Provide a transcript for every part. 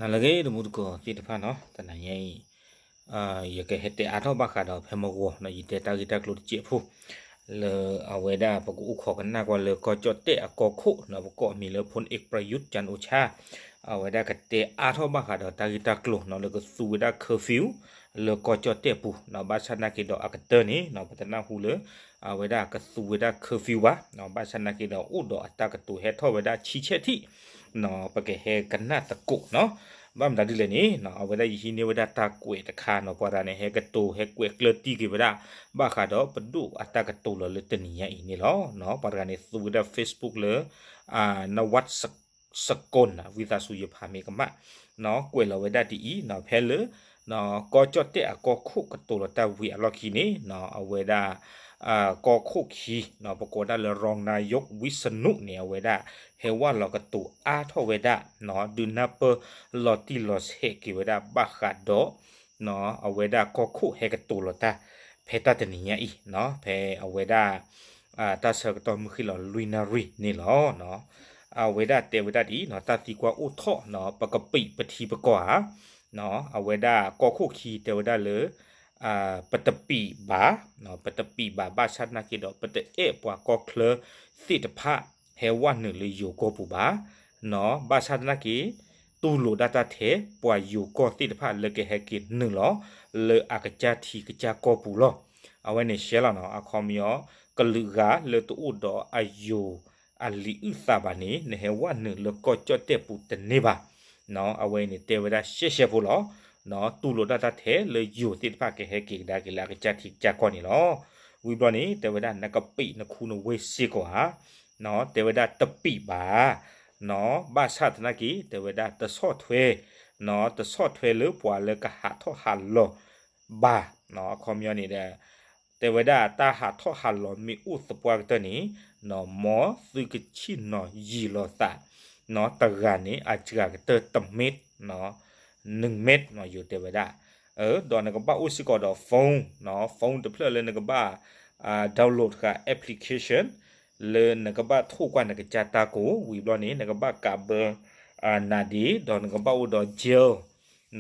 နလၢအဂ့ၤ တမူတကိးသ့ၣ်တဖၣ်နီၤ, တနံၤညါအံၤ ယကဟဲတဲအါထီၣ်ဘၣ်ဃးဒီးဖဲမုၢ်ဂီၤနီၤ ယတဲတၢ်ဂ့ၢ်တၢ်ကျိၤတစဲးဖိ လၢအဝဲဒၣ်ပကအိၣ်ခိးကနၣ်ကွၢ်လၢကီၢ်ကၠီၣ်တဲၣ်အကီၢ်ခိၣ်နီၤ, ပကိးအမံၤလၢ ဖူၣ်အ့း ပရယူး ကၠၣ်အိၣ်ဆၣ်, အဝဲဒၣ်ကတဲအါထီၣ်ဘၣ်ဃးဒီးတၢ်ဂ့ၢ်တၢ်ကျိၤနီၤ လၢကသူဝဲဒၣ် curfew လၢကီၢ်ကၠီၣ်တဲၣ်ပူၤနီၤ, ဘၣ်ဆၣ်နာ်က့ဒီးအကတၢၢ်န့ၣ်နီၤ ပတနၢ်ဟူလၢ အဝဲဒၣ်ကသူဝဲဒၣ် curfew ဘၣ်နီၤ, ဘၣ်ဆၣ်နာ်က့ဒီးအိၣ်ဒီးအတၢ်ကတိၤဟဲထီၣ်ဝဲဒၣ်ဆံဆဲၣ်ထံၣ်နီၤ, ပကဟဲကနၣ်သကိးနီၤ. ဘၣ်မတၤဒ်လဲၣ်န့ၣ်နီၤ အဝဲဒၣ်ယဟံးန့ၢ်ဝဲဒၣ်တၢ်ကွဲးတခါနီၤ, ပှၤတဂၤန့ၣ် ဟဲကတိၤဟဲကွဲးကျၢၢ်တံၢ်က့ၤဝဲဒၣ် ဘၣ်ဃးဒီးပဒိၣ်အတၢ်ကတိၤလီၤလၢတနံၤညါအံၤန့ၣ်လီၤ. ပှၤတဂၤန့ၣ်သူဝဲဒၣ် Facebook လၢ နဝတ်စ စကိၣ်နီၤ, ဝံသးစူၤယဖးမ့ၢ်ကမၣ်နီၤ, ကွဲးလီၤဝဲဒၣ်ဒ်အံၤနီၤ, ဖဲလၢ ကီၢ်ကၠီၣ်တဲၣ်အကီၢ်ခိၣ်ကတိၤလီၤတၢ်ဝံၤအလီၢ်ခံန့ၣ်နီၤ, အဝဲဒၣ် ကီၢ်ခိၣ်ခံနီၤ ပကိးဒၣ်လၢ ရီနါယူး ဝံစနူး န့ၣ် အဝဲဒၣ်ဟဲဝၢ်လီၤကတိၤအါထီၣ်ဝဲဒၣ်နီၤ, ဒုးနၢ်ပၢၢ်လီၤတံၢ်လီၤဆဲးက့ၤဝဲဒၣ်ဘၣ်ဃးဒီး အဝဲဒၣ်ကီၢ်ခိၣ်ဟဲကတိၤလီၤတၢ် ဖဲတၢ်တနံၤညါအံၤနီၤ, ဖဲအဝဲဒၣ် တၢ်ဆၢကတီၢ်မုၢ်ဃ့ၢ်လီၤလွံၢ်နၣ်ရံၣ်န့ၣ်လီၤ. အဝဲဒၣ်တဲဝဲဒၣ်ဒ်အံၤနီၤ, တၢ်သံကွၢ်အိၣ်ထီၣ်နီၤ ပကပံာ်ပထံပကီၢ်ဧါ, အဝဲဒၣ်ကီၢ်ခိၣ်ခံတဲဝဲဒၣ်လၢ ပတပံာ်ဘၣ်, ပတပံာ်ဘၣ် ဘၣ်ဆၣ်သနာ်က့ဒီး ပတအဲၣ်ပှၤကီၢ်ချၢသ့ၣ်တဖၣ် ဟဲဝဲနုာ်လၢယိၤကီၢ်ပူၤဘၣ်နီၤ, ဘၣ်ဆၣ်သနာ်က့ တူၢ်လိာ်ဒၣ်တၢ်ထဲ ပှၤယိၤကီၢ်သ့ၣ်တဖၣ်လၢကဟဲက့ၤနုာ်လီၤ လၢအကစၢ်ထံကစၢ်ကီၢ်ပူၤလီၤ. အဝဲန့ၣ်ရှဲလီၤနီၤ, အခီပညီ ကလုာ်ဂၤလၢတအိၣ်ဒီးအယိၤအလံာ်အုၣ်သးဘၣ်န့ၣ် နဟဲဝဲနုာ်လၢကီၢ်ကၠီၣ်တဲၣ်ပူၤတန့ၢ်ဘၣ်နီၤ, အဝဲန့ၣ်တဲဝဲဒၣ်ရှဲရှဲဖိလီၤ. တူၢ်လိာ်ဒၣ်တၢ်ထဲလၢယိၤသ့ၣ်တဖၣ်ကဟဲက့ၤကဒါက့ၤလၢအကစၢ်ထံကစၢ်ကီၢ်န့ၣ်လီၤ. ဝံၤဘျီန့ၣ် တဲဝဲဒၣ်နကပံာ်နခူနဝ့ၢ်စ့ၢ်ကီးဧါ, တဲဝဲဒၣ်တပံာ်ဘၣ်နီၤ, ဘၣ်ဆၣ်သနာ်က့ တဲဝဲဒၣ်တဆီၣ်ထွဲနီၤ, တဆီၣ်ထွဲလၢပှၤလၢကဟးထီၣ်ဟးလီၤဘၣ်နီၤ, အခီပညီန့ၣ်ဒီး တဲဝဲဒၣ်တၢ်ဟးထီၣ်ဟးလီၤမ့ၢ်အိၣ်သပှၢ်ကတၢၢ်န့ၣ်နီၤ, မ်သုကဆ့ၣ်နီၤယံာ်လီၤသးနီၤ, တဂၤန့ၣ် အစှၤကတၢၢ်တမ့ၢ်နီၤ, နမ့ၢ်နီၤ ယိၤတဲဝဲဒၣ်, ဒီးနကဘၣ်အိၣ်စ့ၢ်ကီးဒီး phone နီၤ, phone တဖျၢၣ်လၢနကဘၣ် download ဃာ် application လၢနကဘၣ်ထိၣ်ကွၢ်နကစၢ်တၢ်ကိၢ်, ဝံၤဘျီန့ၣ် နကဘၣ်ကးဘၢ နၤဒ့, ဒီးနကဘၣ်အိၣ်ဒီး jail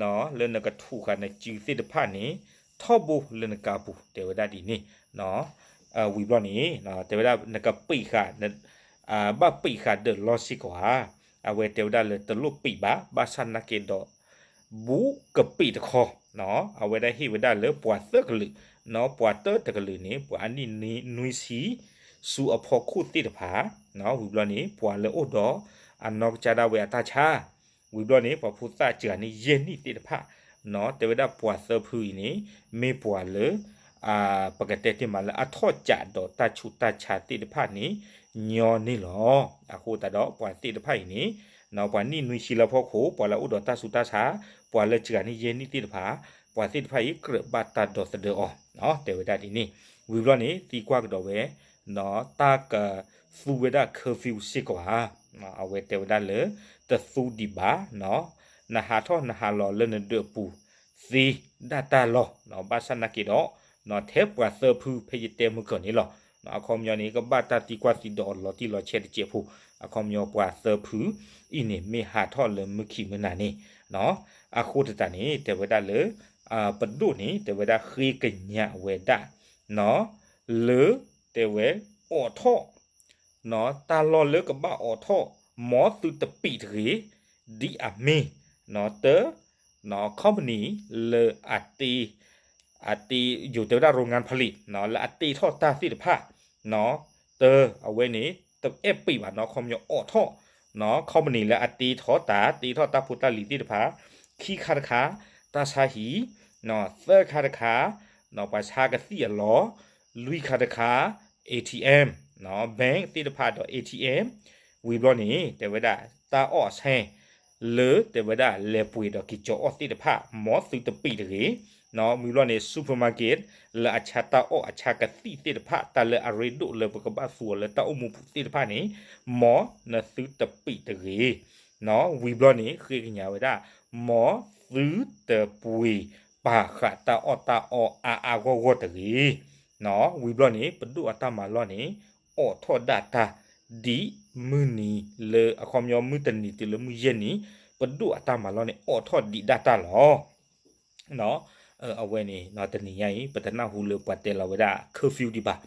နီၤ, လၢနကထူးဃာ်နစုသ့ၣ်တဖၣ်န့ၣ် ထီဘိလၢနကါပူၤ တဲဝဲဒၣ်ဒ်န့ၣ်နီၤ, ဝံၤဘျီန့ၣ် တဲဝဲဒၣ်နကပံာ်ဃာ် ဘၣ်ပံာ်ဃာ်ဒီးလီၢ်စ့ၢ်ကီးဧါ, အဝဲတဲဝဲဒၣ်လၢတလိၣ်ပံာ်ဘၣ်, ဘၣ်ဆၣ်သနာ်က့ဒီး ဘူးကပံာ်တခီနီၤ, အဝဲဒၣ်ဟ့ၣ်ဝဲဒၣ်လၢပှၤသၢကလုာ်နီၤ, ပှၤတၢတကလုာ်န့ၣ် ပှၤအနံၣ်နွံဆံ ဆူအဖီခိၣ်သ့ၣ်တဖၣ်နီၤ, ဝံၤဘျီန့ၣ် ပှၤလၢအိၣ်ဒီးအနီၢ်ကစၢ်ဒၣ်ဝဲအတၢ်ဆါ ဝံၤဘျီန့ၣ် ပှၤဖိသၣ်စှၤန့ၣ်ယဲၢ်နံၣ်သ့ၣ်တဖၣ်နီၤ, တဲဝဲဒၣ်ပှၤသၢဖုအံၤန့ၣ် မ့ၢ်ပှၤလၢ ပကတဲတ့ၢ်မးလၢအထီၣ်ကးဒီးတၢ်ဆူးတၢ်ဆါသ့ၣ်တဖၣ်န့ၣ် ညီန့ၣ်လီၤ. အဃိသတးဒီးပှၤသ့ၣ်တဖၣ်အံၤန့ၣ် ပှၤနံၣ်နွံဆံလၢဖီခိၣ် ပှၤလၢအိၣ်ဒီးတၢ်ဆူးတၢ်ဆါ ပှၤလၢစှၤန့ၣ်ယဲၢ်နံၣ်သ့ၣ်တဖၣ် ပှၤသ့ၣ်တဖၣ်အံၤ ကြၢးဘၣ်တၢ်ဒီသဒၢအီၤ တဲဝဲဒၣ်ဒ်န့ၣ်, ဝံၤဘျီန့ၣ် သံကွၢ်ကဒီးဝဲ တၢ်ကသူဝဲဒၣ် curfew စ့ၢ်ကီးဧါ, အဝဲတဲဝဲဒၣ်လၢ တသူဒံးဘၣ်နီၤ, နဟးထီၣ်နဟးလီၤလၢနဒၢးပူၤသ့ဒၣ်တၢ်လီၤ, ဘၣ်ဆၣ်သနာ်က့ဒီး ထဲပှၤသၢဖုဖဲယတဲမုၢ်ကၢၤန့ၣ်လီၤ. အခီပညီန့ၣ် ကဘၣ်တၢ်သံကွၢ်သံဒိးအီၤလီၤတံၢ်လီၤဆဲးတစဲးဖိ, အခီပညီပှၤသၢဖုအံၤန့ၣ် မ့ၢ်ဟးထီၣ်လၢမုၢ်ခံမုၢ်နၤန့ၣ် အဃိသတးန့ၣ် တဲဝဲဒၣ်လၢ ပဒိၣ်န့ၣ် တဲဝဲဒၣ်ဃ့ကညးဝဲဒၣ် လၢ တဲဝဲ အိးထီၣ် တၢ်လီၢ်လၢကဘၣ်အိးထီၣ် မ်သုတပံာ်တဂ့ၤ, ဒ်အမ့ၢ် တၢ company လၢအတ့ အတ့ ယိၤတဲဝဲဒၣ် โรงงานผลิต လၢအတ့ထီၣ်တၢ်သ့ၣ်တဖၣ် တၢ အဝဲန့ၣ် တအဲၣ်ပံာ်ဘၣ်နီၤ, ခီပညီအိးထီၣ် company လၢအတ့ထီၣ်တၢ် တ့ထီၣ်တၢ်ဖိတၢ်လံၤသ့ၣ်တဖၣ်, ခံခါတခါ တၢ်ဆါဟံၣ်, သၢခါတခါ ပှၤဆါကသံၣ်အလီၢ်, လွံၢ်ခါတခါ ATM, bank သ့ၣ်တဖၣ်ဒီး ATM, ဝံၤဘျီန့ၣ် တဲဝဲဒၣ် တၢ်အီၣ်အဆဲ လၢတဲဝဲဒၣ်လဲၤပှ့ၤဒီးက့ၤကၠီၤအီၣ်သ့ၣ်တဖၣ် မ်သုတပံာ်တဂ့ၤ, ဝံၤဘျီန့ၣ် supermarket လၢအဆါတၢ်အီၣ်အဆါကသံၣ်သ့ၣ်တဖၣ် တၢ်လၢအရ့ဒိၣ်လၢပကဘၣ်သူအီၤလၢတၢ်အိၣ်မူပူၤသ့ၣ်တဖၣ်န့ၣ် မ်နသုတပံာ်တဂ့ၤ, ဝံၤဘျီန့ၣ် ဃ့ကညးဝဲဒၣ် မ်သုတပှ့ၤပာ်ဃာ်တၢ်အီၣ်တၢ်အီအါအါဂီၢ်ဂီၢ်တဂ့ၤ, ဝံၤဘျီန့ၣ် ပဒိၣ်အတၢ်မၤလီၢ်န့ၣ် အိးထီၣ်ဒၣ်တၢ် ဒ်မုၢ်နံၤလၢအခီပညီမုၢ်တနံၤတုၤလၢမုၢ်ယဲၢ်နံၤ ပဒိၣ်အတၢ်မၤလီၢ်န့ၣ် အိးထီၣ်ဒံးဒၣ်တၢ်လီၤ. အဝဲန့ၣ် တနံၤညါအံၤ ပတနၢ်ဟူလၢပှၤတဲလီၤဝဲဒၣ် curfew ဒံးဘၣ်.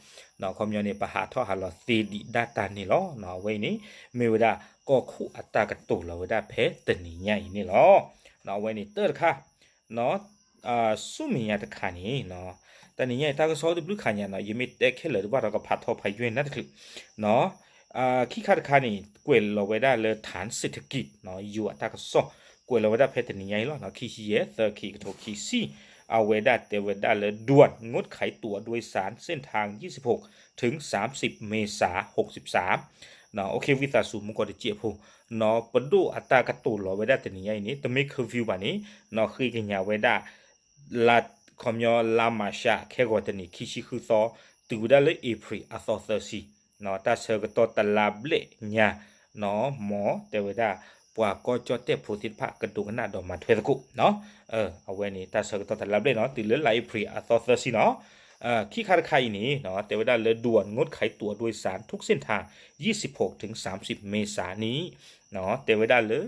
ခီပညီန့ၣ် ပဟးထီၣ်ဟးလီၤသ့ဒံးဒၣ်တၢ်န့ၣ်လီၤ. အဝဲအံၤန့ၣ် မ့ၢ်ဝဲဒၣ်ကီၢ်ခိၣ်အတၢ်ကတိၤလီၤဝဲဒၣ်ဖဲတနံၤညါအံၤန့ၣ်လီၤ. အဝဲန့ၣ်တၢ်တခါ ဆူမဲာ်ညါတခါန့ၣ် တနံၤညါအံၤ တၢ်ကစီၣ်တဘျုးခါညါနီၤ ယမ့ၢ်တဲခဲလၢာ်တဘၣ်ဒီး ကဖးထီဖးယွဲၢ်နၢ်တချုး ခံခါတခါန့ၣ် ကွဲးလီၤဝဲဒၣ်လၢ ထၣ်စ့းထကံး ယိၤအတၢ်ကစီၣ် ကွဲးလီၤဝဲဒၣ်ဖဲတနံၤညါအံၤလီၤ. ခံဆံယဲၢ် သၢ ခံကထိခံဆံ အဝဲဒၣ်တဲဝဲဒၣ်လၢ ด่วนงดขายตั๋วโดยสารเส้นทาง ยี่สิบหก ถึง สามสิบ เมษา หกสิบสาม ဝံသးစူၤ မူကီၢ်တစဲးဖိ ပဒိၣ်အတၢ်ကတိၤလီၤဝဲဒၣ်တနံၤညါအံၤန့ၣ် တမ့ၢ် curfew ဘၣ်န့ၣ် ဃ့ကညးဝဲဒၣ် လါ ခီပညီ လါမၢ်ၡး ခဲဂီၤတနံၤ ခံဆံဃုသီ တုၤဝဲဒၣ်လၢ April အသီသၢဆံ တၢ်ဆၢကတီၢ်တလါဘျဲၣ်ညါ မ်တဲဝဲဒၣ် ပှၤကီၢ်ကၠီၣ်တဲၣ်ဖိသ့ၣ်တဖၣ် ကဒိကနၣ်ဒီးမၤထွဲသကိး အဝဲန့ၣ် တၢ်ဆၢကတီၢ်တလါဘျဲၣ်နီၤ တုၤလၢလါ April အသီသၢဆံနီၤ. ခံခါတခါအံၤန့ၣ် တဲဝဲဒၣ်လၢ ด่วนงดขายตั๋วโดยสารทุกเส้นทาง ยี่สิบหกถึงสามสิบ เมษายน န့ၣ် တဲဝဲဒၣ်လၢ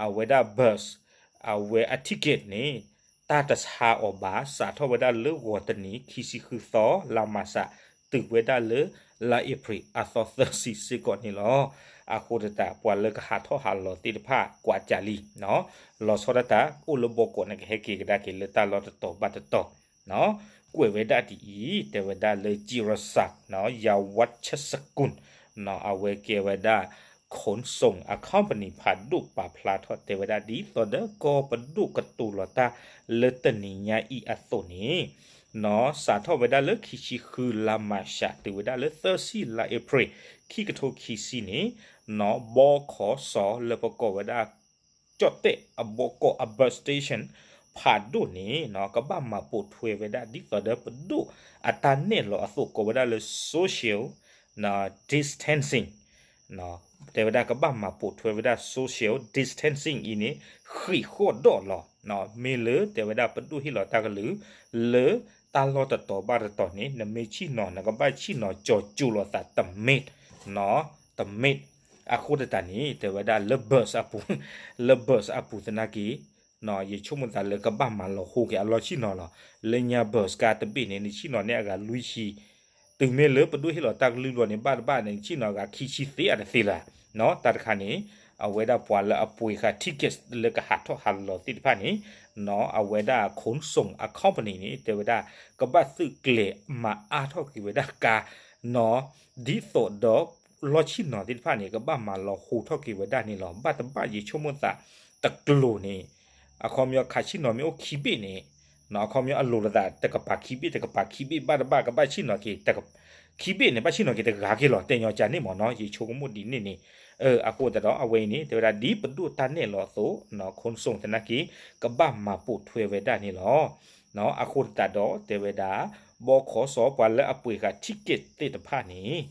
အဝဲဒၣ် bus အဝဲအ ticket န့ၣ် တၢ်တဆါအီၤဘၣ် စးထီၣ်ဝဲဒၣ်လၢဂီၤတနံၤ ခံဆံဃုသီ လါမၢ်ၡး တုၤဝဲဒၣ်လၢ လါ April အသီသၢဆံစ့ၢ်ကီးန့ၣ်လီၤ. အဃိသတး ပှၤလၢကဟးထီၣ်ဟးလီၤသ့ၣ်တဖၣ် ကွၢ်ကၢ်လံ လီၤဆီဒၣ်တၢ် အိၣ်လၢဘီကီးန့ၣ် ကဟဲက့ၤကဒါက့ၤလၢတၢ်လီၢ်တတီၤဘၣ်တတီၤ ကွဲးဝဲဒၣ်ဒ်အံၤ တဲဝဲဒၣ်လၢ จิรศักดิ์ ยาวัชรสกุล အဝဲကဲဝဲဒၣ် ขนส่ง အ company ဖးဒိၣ်ပာ်ဖျါထီၣ်တဲဝဲဒၣ် ဒ်သိးဒီးကီၢ်ပဒိၣ်ကတိၤလီၤတၢ်လၢတနံၤညါအံၤအသိးန့ၣ် စးထီၣ်ဝဲဒၣ်လၢခံဆံဃုလါမၢ်ၡး တုၤဝဲဒၣ်လၢသၢဆံလါ April ခံကထိခံဆံန့ၣ် ဘီခီစီ လၢပကိးဝဲဒၣ် ကၠီၣ်တဲၣ်အဘီကီၢ်အ bus station ဖးဒိၣ်န့ၣ် ကဘၣ်မၤပိာ်ထွဲဝဲဒၣ် ဒ်သိးဒီးပဒိၣ်အတၢ်နဲၣ်လီၤအသိး ကိးဝဲဒၣ်လၢ social distancing တဲဝဲဒၣ်ကဘၣ်မၤပိာ်ထွဲဝဲဒၣ် social distancing အံၤန့ၣ် ဃံးဃီၣ်ဒီးလီၤ. မ့ၢ်လၢတဲဝဲဒၣ်ပဒိၣ်ဟ့ၣ်လီၤတၢ်ကလုၢ် လၢတၢ်လီၢ်တတီၤဘၣ်တတီၤန့ၣ် နမ့ၢ်ဆ့ၣ်နီၤ နကဘၣ်ဆ့ၣ်နီၤကၠီၤကၠိလိာ်သးတမ့ၢ် တမ့ၢ် အဃိသတးန့ၣ် တဲဝဲဒၣ်လၢ bus အပူၤ လၢ bus အပူၤသနာ်က့ ယဆိကမိၣ်သးလၢကဘၣ်မၤလီၤဟိက့ၤအလီၢ်ဆ့ၣ်နီၤလီၤ. လၢညါ bus ကါတဘ့ၣ်န့ၣ် နဆ့ၣ်နီၤန့ၢ်အဂၤလွံၢ်ဆံ တုၤမ့ၢ်လၢပဒိၣ်ဟ့ၣ်လီၤတၢ်ကလုၢ်ဘျီန့ၣ် ဘၣ်တဘၣ်န့ၣ် နဆ့ၣ်နီၤအဂၤခံဆံသ့အတသ့လၢၤ. တၢ်တခါန့ၣ် အဝဲဒၣ်ပှၤလၢအပှ့ၤဃာ် ticket လၢကဟးထီၣ်ဟးလီၤသ့ၣ်တဖၣ်န့ၣ် အဝဲဒၣ် ขนส่ง အ company န့ၣ် တဲဝဲဒၣ် ကဘၣ်သုးကျဲၤမၤအါထီၣ်က့ၤဝဲဒၣ်ကါ ဒ်သိးဒီးလီၢ်ဆ့ၣ်နီၤသ့ၣ်တဖၣ်န့ၣ် ကဘၣ်မၤလီၤဟိထီၣ်က့ၤဝဲဒၣ်န့ၣ်လီၤ. ဘၣ်တဘၣ်ယဆိကမိၣ်သးတကျိၤန့ၣ် အခီပညီခးဆ့ၣ်နီၤမ့ၢ်အိၣ်ခံဘ့ၣ်န့ၣ် အခီပညီအလိၤလိာ်သး တကပၤခံဘ့ၣ် တကပၤခံဘ့ၣ် ဘၣ်တဘၣ်ကဘၣ်ဆ့ၣ်နီၤက့ၤ ခံဘ့ၣ်န့ၣ် ဘၣ်ဆ့ၣ်နီၤက့ၤတဂၤက့ၤလီၤ တဲညီကၢ်န့ၣ်မ့ၢ်နီၤ ယဆိကမိၣ်ဒ်န့ၣ်န့ၣ် အဃိသတးဒီး အဝဲအံၤန့ၣ် တဲဝဲဒၣ်ဒ်ပဒိၣ်တၢ်နဲၣ်လီၤအသိး ခနူၣ်စိန်သနာ်က့ ကဘၣ်မၤပိာ်ထွဲဝဲဒၣ်န့ၣ်လီၤ. အဃိသတးဒီး တဲဝဲဒၣ် ဘီခီစီ ပှၤလၢအပှ့ၤဃာ် ticket သ့ၣ်တဖၣ်န့ၣ်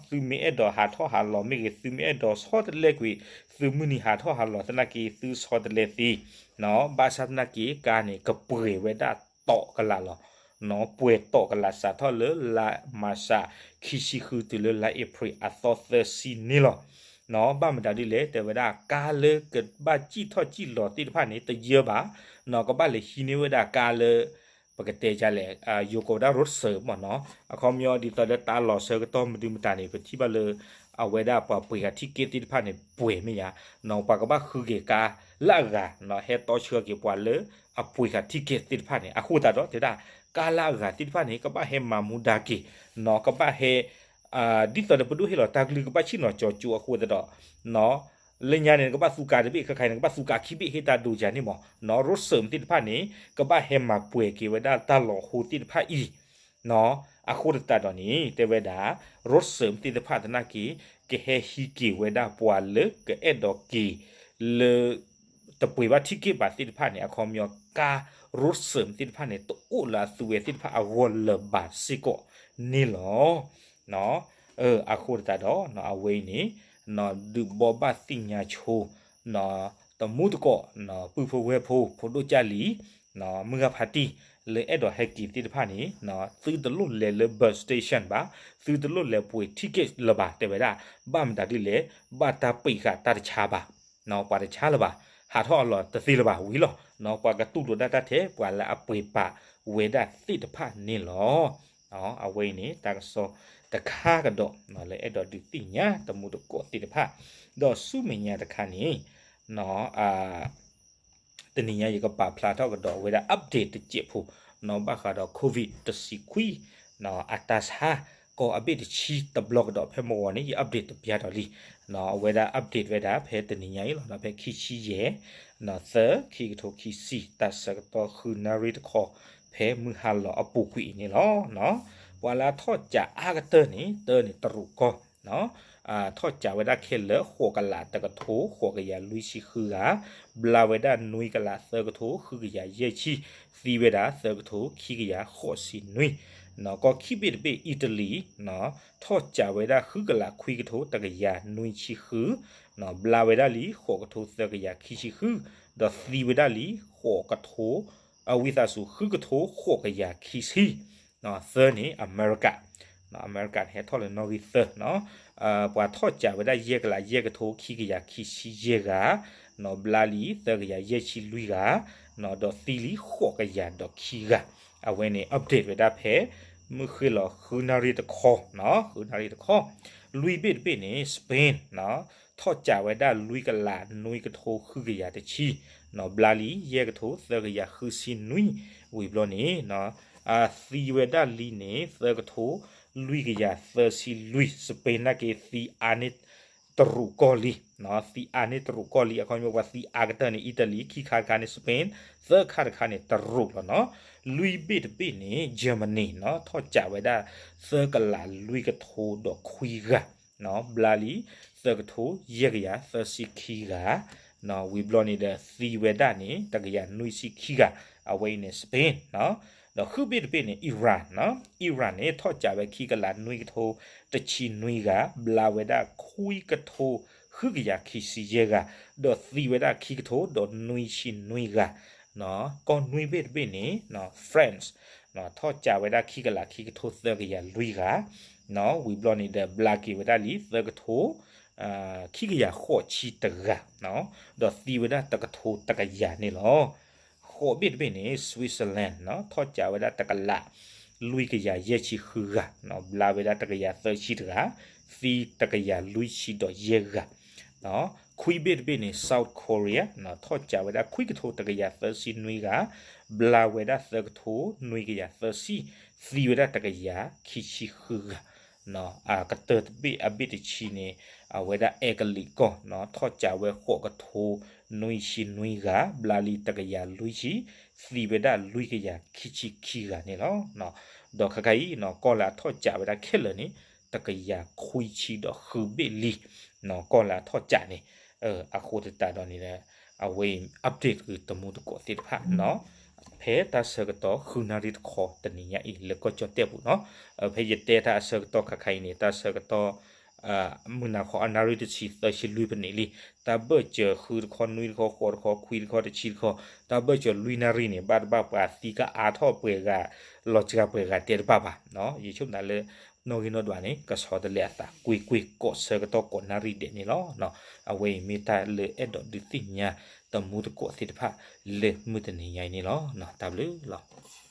သုမ့ၢ်အဲၣ်ဒိးဟးထီၣ်ဟးလီၤမ့ၢ်ဂ့ၤ သုမ့ၢ်အဲၣ်ဒိးဆီတလဲကွံာ် သုမုၢ်နံၤဟးထီၣ်ဟးလီၤသနာ်က့ သုဆီတလဲသ့ ဘၣ်ဆၣ်သနာ်က့ ကါန့ၣ် ကပှဲၤဝဲဒၣ်တီးကလာ်လီၤ. ပှဲၤတီးကလာ်စးထီၣ်လၢလါမၢ်ၡး ခံဆံဃုတုၤလၢလါအ့ဖြ့ၣ်အသီသၢဆံန့ၣ်လီၤ. ဘၣ်မတၤဒ်လဲၣ် တဲဝဲဒၣ် ကါလၢကဘၣ်စံၣ်ထီၣ်စံၣ်လီၤသ့ၣ်တဖၣ်န့ၣ် တယၢဘၣ်, ကဘၣ်လဲၤဟံးန့ၢ်ဝဲဒၣ်ကါလၢ ပကတဲဒ်လဲၣ် ယိၤကိးဝဲဒၣ် ရိးစၢၣ် မ့ၢ်နီၤ, အခီပညီဒ်သိးလၢတၢ်လီၤဆၢကတီၢ်မနုၤမတၤန့ၣ် ပထံၣ်ဘၣ်လၢ အဝဲဒၣ်ပှၤပှ့ၤဃာ် ticket သ့ၣ်တဖၣ်န့ၣ် ပှဲၤမ့ၢ်ယါ, ပှၤကဘၣ်ဃုက့ၤကါလၢအဂၤ ဟဲတီဆှၢက့ၤပှၤလၢအပှ့ၤဃာ် ticket သ့ၣ်တဖၣ်န့ၣ် အဃိသတးဒီး တဲဝဲဒၣ် ကါလၢအဂၤသ့ၣ်တဖၣ်န့ၣ် ကဘၣ်ဟဲမၤမူဒါက့ၤ, ကဘၣ်ဟဲ ဒ်သိးဒီးပဒိၣ်ဟ့ၣ်လီၤတၢ်ကလုၢ် ကဘၣ်ဆ့ၣ်နီၤကၠီၤကၠိအဃိသတးဒီး လၢညါန့ၣ် နကဘၣ်သူကါတဘ့ၣ် ခဲခါအံၤ နကဘၣ်သူကါခံဘ့ၣ် ဟ့ၣ်တၢ်ဒိယၤန့ၣ်မ့ၢ်နီၤ, ရိးစၢၣ်သ့ၣ်တဖၣ်န့ၣ် ကဘၣ်ဟဲမၤပှဲၤက့ၤဝဲဒၣ်တၢ်လီၤဟိသ့ၣ်တဖၣ်အံၤ အဃိသတးဒီးန့ၣ် တဲဝဲဒၣ် ရိးစၢၣ်သ့ၣ်တဖၣ်သနာ်က့ ကဟဲဟံးက့ၤဝဲဒၣ်ပှၤလၢကအဲၣ်ဒိးက့ၤလၢ တပှ့ၤဘၣ် ticket ဘၣ်သ့ၣ်တဖၣ်န့ၣ် အခီပညီကါရိးစၢၣ်သ့ၣ်တဖၣ်န့ၣ် တအိၣ်လၢအသုဝဲသ့ၣ်တဖၣ်အဂီၢ်လၢၤဘၣ်စ့ၢ်ကီးန့ၣ်လီၤ. အဃိသတးဒီး အဝဲအံၤန့ၣ် ဒုးဘိးဘၣ်သ့ၣ်ညါဆိ တမူတကိး ပုၢ်ဖိဝဲၢ်ဖိ ဖိဒိၣ်ကၢ်လံၤ မုၢ်ဂၤဖးတံၢ် လၢအဲၣ်ဒိးဟဲက့ၤသ့ၣ်တဖၣ်န့ၣ် သုတလိၣ်လဲၤလၢ bus station ဘၣ်, သုတလိၣ်လဲၤပှ့ၤ ticket လၢၤဘၣ် တဲဝဲဒၣ်, ဘၣ်မတၤဒ်လဲၣ် ဘၣ်တၢ်ပှ့ၤဃာ်တၢ်တဆါဘၣ်, ပှၤတဆါလၢၤဘၣ်, ဟးထီၣ်အလီၢ်တသ့လၢၤဘၣ်ဝံၤလီၤ. ပှၤကတူၢ်လိာ်ဒၣ်တၢ်ထဲပှၤလၢအပှ့ၤပာ်ဝဲဒၣ်သ့ၣ်တဖၣ်န့ၣ်လီၤ. အဝဲအံၤန့ၣ် တၢ်ကစီၣ်တခါကဒီး လၢအဲၣ်ဒိးဒုးသ့ၣ်ညါတမူတကိးသ့ၣ်တဖၣ်, ဒီးဆူမဲာ်ညါတခါန့ၣ် တနံၤညါယကပာ်ဖျါထီၣ်ကဒီးဝဲဒၣ် update တစဲးဖိ နီၣ် ဘၣ်ဃးဒီး COVID တဆံခွံ အတၢ်ဆါကီၢ်အဘ့ၣ်တဆံတဘျီကဒီး ဖဲမုၢ်ဂီၤန့ၣ် ယ update တပျၢ်ဒီးလံ. အဝဲဒၣ် update ဝဲဒၣ်ဖဲတနံၤညါအံၤလီၤ. ဖဲခံဆံယဲၢ် သၢ ခံကထိခံဆံ တၢ်ဆၢကတီၢ်ဃုနၣ်ရံၣ်တခီ ဖဲမုၢ်ဟါလီၤအပူၤကွံာ်အံၤန့ၣ်လီၤ. ပှၤလၢအထီၣ်ကးအါကတၢၢ်န့ၣ် တၢန့ၣ် တရူးကီၢ် ထီၣ်ကးဝဲဒၣ်ခဲလၢာ် ဃိးကလးတကထိ ဃိးကယၤလွံၢ်ဆံဃုဂၤ, ဘျါဝဲဒၣ်နွံကလးသၢကထိ ဃုကယၤယဲၢ်ဆံ, သံဝဲဒၣ်သၢကထိခံကယၤဃိးဆံနွံ. ကီၢ်ခံဘ့ၣ်တဘ့ၣ် အံၣ်တလံၤ ထီၣ်ကးဝဲဒၣ်ဃုကလးခွံကထိတကယၤနွံဆံဃု, ဘျါဝဲဒၣ်လံ ဃိးကထိသၢကယၤခံဆံဃု, ဒီးသံဝဲဒၣ်လံ ဃိးကထိ အဝံသးစူၤ ဃုကထိဃိးကယၤခံဆံ. သၢန့ၣ် အမဲရကၤ အမဲရကၤန့ၣ် ဟဲထီၣ်လၢနီၣ်ဂံၢ်သၢ ပှၤထီၣ်ကးဝဲဒၣ်ယဲၢ်ကလးယဲၢ်ကထိခံကယၤခံဆံယဲၢ်ဂၤ, ဘျါလံသၢကယၤယဲၢ်ဆံလွံၢ်ဂၤ, ဒီးသံလံဃိးကယၤဒီးခံဂၤ. အဝဲန့ၣ် update ဝဲဒၣ်ဖဲ မုၢ်ဃ့ၢ်လီၤဃုနၣ်ရံၣ်တခီ, ဃုနၣ်ရံၣ်တခီ. လွံၢ်ဘ့ၣ်တဘ့ၣ်န့ၣ် Spain ထီၣ်ကးဝဲဒၣ်လွံၢ်ကလးနွံကထိဃုကယၤတဆံ, ဘျါလံယဲၢ်ကထိသၢကယၤဃုဆံနွံ, ဝံၤဘျီန့ၣ် သံဝဲဒၣ်လံန့ၣ် သၢကထိလွံၢ်ကယၤသၢဆံလွံၢ်, Spain နာ်က့သံအါန့ၢ်တရူးကီၢ်လံ, သံအါန့ၢ်တရူးကီၢ်လံ. အခီပညီပှၤသံအါကတၢၢ်န့ၣ် အံၣ်တလံၤ, ခံခါတခါန့ၣ် Spain, သၢခါတခါန့ၣ် တရူးလီၤနီၤ. လွံၢ်ဘ့ၣ်တဘ့ၣ်န့ၣ် Germany ထီၣ်ကးဝဲဒၣ်သၢကလးလွံၢ်ကထိဒီးခွံဂၤ, ဘျါလံ သၢကထိယဲၢ်ကယၤသၢဆံခံဂၤ, ဝံၤဘျီန့ၣ်ဒီးသံဝဲဒၣ်န့ၣ် တကယၤနွံဆံခံဂၤ, အဝဲအံၤန့ၣ် Spain. ဒီးဃုဘ့ၣ်တဘ့ၣ်န့ၣ် Iran, Iran န့ၣ် ထီၣ်ကးဝဲခံကလးနွံကထိတဆံနွံဂၤ, ဘျါဝဲဒၣ်ခွံကထိ ဃုကယၤခံဆံယဲၢ်ဂၤ, ဒီးသံဝဲဒၣ်ခံကထိဒီးနွံဆံနွံဂၤ. ကီၢ်နွံဘ့ၣ်တဘ့ၣ်န့ၣ် France ထီၣ်ကးဝဲဒၣ်ခံကလးခံကထိသၢကယၤလွံၢ်ဂၤ, ဝံၤဘျီန့ၣ်ဒီး ဘျါက့ၤဝဲဒၣ်လံ သၢကထိ ခံကယၤဃိးဆံတဂၤ, ဒီးသံဝဲဒၣ်တကထိတကယၤန့ၣ်လီၤ. ဃိးဘ့ၣ်တဘ့ၣ်န့ၣ် Switzerland ထီၣ်ကးဝဲဒၣ်တကလး လွံၢ်ကယၤယဲၢ်ဆံဃုဂၤ, ဘျါဝဲဒၣ်တကယၤသၢဆံတဂၤ, သံတကယၤလွံၢ်ဆံဒီးယဲၢ်ဂၤ. ခွံဘ့ၣ်တဘ့ၣ်န့ၣ် South Korea ထီၣ်ကးဝဲဒၣ်ခွံကထိတကယၤသၢဆံနွံဂၤ, ဘျါဝဲဒၣ်သၢကထိနွံကယၤသၢဆံ, သံဝဲဒၣ်တကယၤခံဆံဃုဂၤ. ကတၢၢ်တဘ့ၣ်အဘ့ၣ်တဆံန့ၣ် အဝဲဒၣ်အဲကလံးကီၢ် ထီၣ်ကးဝဲဃိးကထိနွံဆံနွံဂၤ, ဘျါလံတကယၤလွံၢ်ဆံ, သံဝဲဒၣ်လွံၢ်ကယၤခံဆံခံဂၤန့ၣ်လီၤ. ဒီးခဲခါအံၤ ကီၢ်လၢအထီၣ်ကးဝဲဒၣ်ခဲလၢာ်န့ၣ် တကယၤခွံဆံဒီးဃုဘ့ၣ်လံ, ကီၢ်လၢအထီၣ်ကးန့ၣ်. အဃိသတးဒီးန့ၣ် အဝဲအံၤ update ဃုာ်တမူတကိးသ့ၣ်တဖၣ် ဖဲတၢ်ဆၢကတီၢ်ဃုနၣ်ရံၣ်တခီတနံၤညါအံၤ လၢကီၢ်ကၠီၣ်တဲၣ်ပူၤနီၤ. ဖဲယတဲတၢ်အဆၢကတီၢ်ခါခါအံၤန့ၣ် တၢ်ဆၢကတီၢ် မုၢ်နၤခီအနၣ်ရံၣ်တဆံသၢဆံလွံၢ်ဖဲန့ၣ်လံ. တၢ်ဘၢၣ်စၢၤဃုတခီနွံတခီဃိးတခီခွံတခီတဆံတခီ တၢ်ဘၢၣ်စၢၤလွံၢ်နၣ်ရံၣ်န့ၣ် ဘၣ်တဘၣ်ပှၤသံကအါထီၣ်ပှဲၤဂၤ လီၤစှၤပှဲၤဂၤတဲတဘၣ်ဘၣ်. ယဆိကမိၣ်လၢ နီၣ်ဂံၢ်နီၣ်ဒွးန့ၣ် ကဆီတလဲအသး ကွ့ၢ်ကွ့ၢ်ကိးဆၢကတီၢ်ကိးနၣ်ရံၣ်ဒဲးန့ၣ်လီၤ. အဝဲအံၤမ့ၢ်တၢ်လၢအဲၣ်ဒိးဒုးသ့ၣ်ညါတမူတကိးသ့ၣ်တဖၣ် လၢမုၢ်တနံၤညါအံၤန့ၣ်လီၤ. တၢ်ဘျုးလီၤ.